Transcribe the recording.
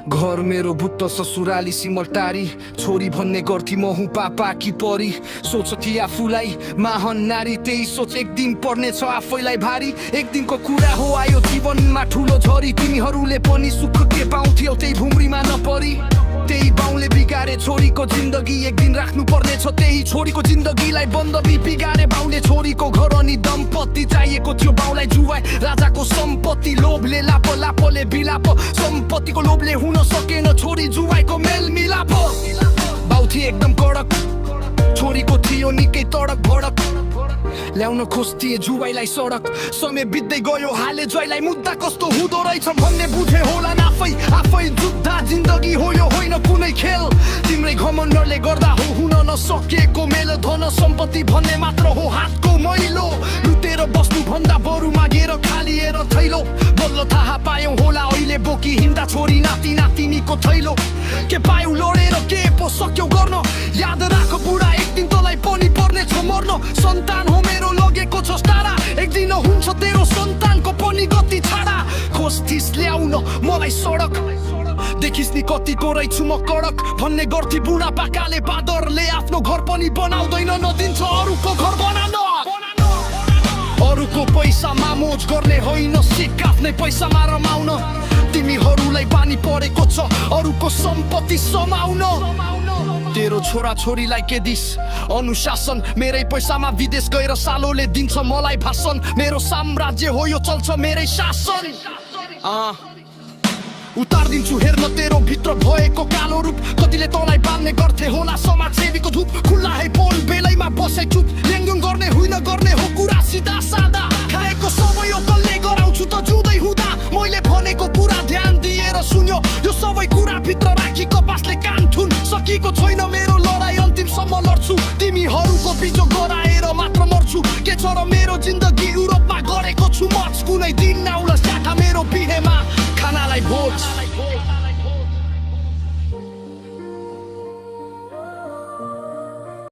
घर मेरो बुट्ट ससुराली सिमलटारी छोरी भन्ने गर्थी म हुँ पापा कि परी सोच्थी आफूलाई महान नारी त्यही सोच एक दिन पर्नेछ आफैलाई भारी एक दिनको कुरा हो आयो जीवनमा ठुलो झरी तिमीहरूले पनि सुख के पाउँथ्यौ त्यही भुम्रीमा नपरी त्यही बाउले बिगारे छोरीको जिन्दगी एक दिन राख्नु पर्नेछ त्यही छोरीको जिन्दगीलाई बन्दबी बिगारे बाउले छोरीको घर अनि दम्पत्ति चाहिएको थियो बाउलाई जुवाई राजाको सम्पत्ति लोभले लापो लापोले बिलाप सम्पत्तिको लोभले हुन सकेन छोरी जुवाईको मेल मिलाप बाउ थिए एकदम कडक छोरीको थियो निकै तडक भडक ल्याउन खोज्थिए जुवाईलाई सडक समय बित्दै गयो हाले ज्वाइँलाई मुद्दा कस्तो हुँदो रहेछ भन्ने बुझे होला आफै जुद्धा जिन्दगी हो यो होइन कुनै खेल तिम्रै घमण्डले गर्दा हो हुन नसकेको मेल धन सम्पत्ति भन्ने मात्र हो हातको मैलो लुटेर बस्नु भन्दा बरु मागेर खालिएर थैलो बल्ल थाहा पायौ होला अहिले बोकी हिँड्दा छोरी नाति नातिनीको थैलो के पायौ लडेर के पो सक्यौ गर्न याद राख बुढा एक दिन तँलाई पनि पर्नेछ मर्न सन्तान हो मेरो लगेको छ टाढा एक दिन हुन्छ तेरो सन्तानको पनि गति छाडा खोज्थिस् ल्याउन मलाई सडक देखिस् नि कतिको रहेछु म कडक भन्ने गर्थी बुढा पाकाले बादरले आफ्नो घर पनि बनाउँदैन नदिन्छ अरूको घर बनाउन अरूको पैसामा मोज गर्ने होइन सिक आफ्नै पैसामा रमाउन तिमीहरूलाई बानी परेको छ अरूको सम्पत्ति समाउन तेरो छोरा छोरीलाई के दिस अनुशासन मेरै पैसामा विदेश गएर सालोले दिन्छ मलाई भाषण मेरो साम्राज्य हो यो चल्छ मेरै शासन उतार्दिन्छु हेर्न तेरो भित्र भएको कालो रूप कतिले तँलाई बाँध्ने गर्थे होला समाजसेवीको धुप खुल्ला है बोल बेलैमा बसे चुप ल्याङजुङ गर्ने होइन गर्ने हो कुरा सिधा सादा खाएको समय हो कसले गराउँछु त जुँदै हुँदा मैले भनेको कुरा ध्यान दिएर सुन्यो यो सबै कुरा भित्र राखी कपासले कान थुन सकिएको छैन मेरो लडाई अन्तिमसम्म लड्छु तिमीहरूको बिजो